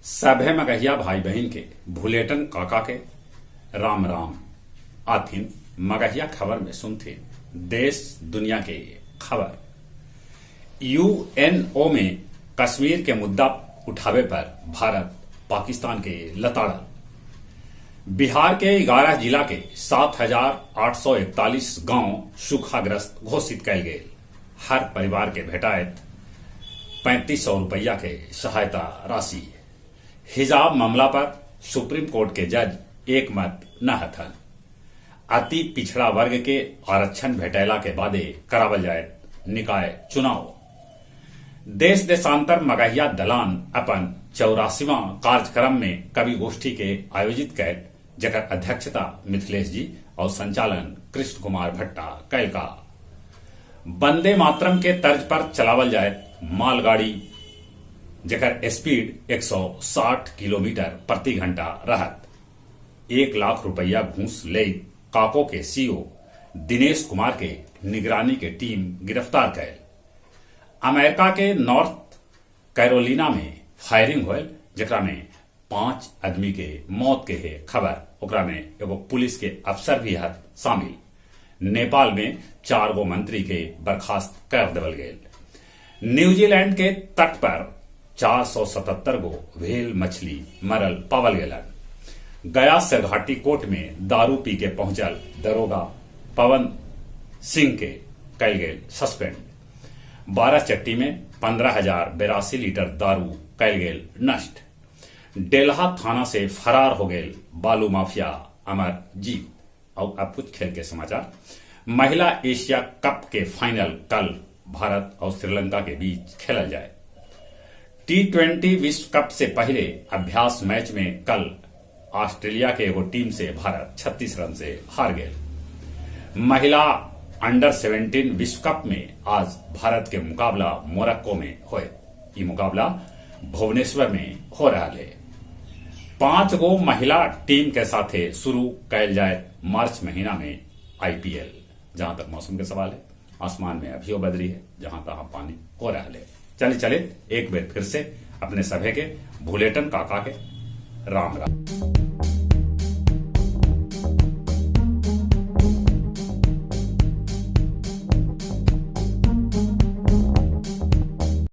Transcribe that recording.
सभे मगहिया भाई बहिन के भुलेटन काका के राम राम। आथिन मगहिया खबर में सुनथिन देश दुनिया के खबर। यूएनओ में कश्मीर के मुद्दा उठावे पर भारत पाकिस्तान के लताड़ल। बिहार के 11 जिला के 7,841 गांव सूखाग्रस्त घोषित कयल गेल। हर परिवार के भेटायत 3500 रुपया के सहायता राशि। हिजाब मामला पर सुप्रीम कोर्ट के जज एक मत न हथन। अति पिछड़ा वर्ग के आरक्षण भेटैला के बादे करावल जायत निकाय चुनाव। देश देशांतर मगहिया दलान अपन 84वां कार्यक्रम में कवि गोष्ठी के आयोजित कैल, जकर अध्यक्षता मिथिलेश जी और संचालन कृष्ण कुमार भट्टा कैल का। वंदे मातरम के तर्ज पर चलावल जाए मालगाड़ी, जकर स्पीड 160 किलोमीटर प्रति घंटा रहत। 1 लाख रुपया घूस ले काको के सीओ दिनेश कुमार के निगरानी के टीम गिरफ्तार कैल। अमेरिका के नॉर्थ कैरोलिना में फायरिंग होयल, जेकरा में 5 आदमी के मौत के है खबर। ओकरा में एगो पुलिस के अफसर भी हत शामिल। नेपाल में 4 गो मंत्री के बर्खास्त कर देवल गेल। न्यूजीलैंड के तट पर 477 गो व्हेल मछली मरल पावल गेलन। गया सरघाटी कोर्ट में दारू पी के पहुंचल दरोगा पवन सिंह के कैल गेल सस्पेंड। 12 चट्टी में 15,082 लीटर दारू कैल गेल नष्ट। डेल्हा थाना से फरार हो गेल बालू माफिया अमरजीत। और अब कुछ खेल के समाचार। महिला एशिया कप के फाइनल कल भारत और श्रीलंका के बीच खेलल जाए। टी20 विश्व कप से पहले अभ्यास मैच में कल ऑस्ट्रेलिया के एगो टीम से भारत 36 रन से हार गए। महिला अंडर 17 विश्व कप में आज भारत के मुकाबला मोरक्को में होए। ये मुकाबला भुवनेश्वर में हो रहा है। 5 गो महिला टीम के साथे शुरू कैल जाए मार्च महीना में आईपीएल। जहां तक मौसम के सवाल है, आसमान में अभियो बदरी है, जहां तहां पानी हो रहा है। चले चले एक बार फिर से अपने सभे के भुलेटन काका के राम राम।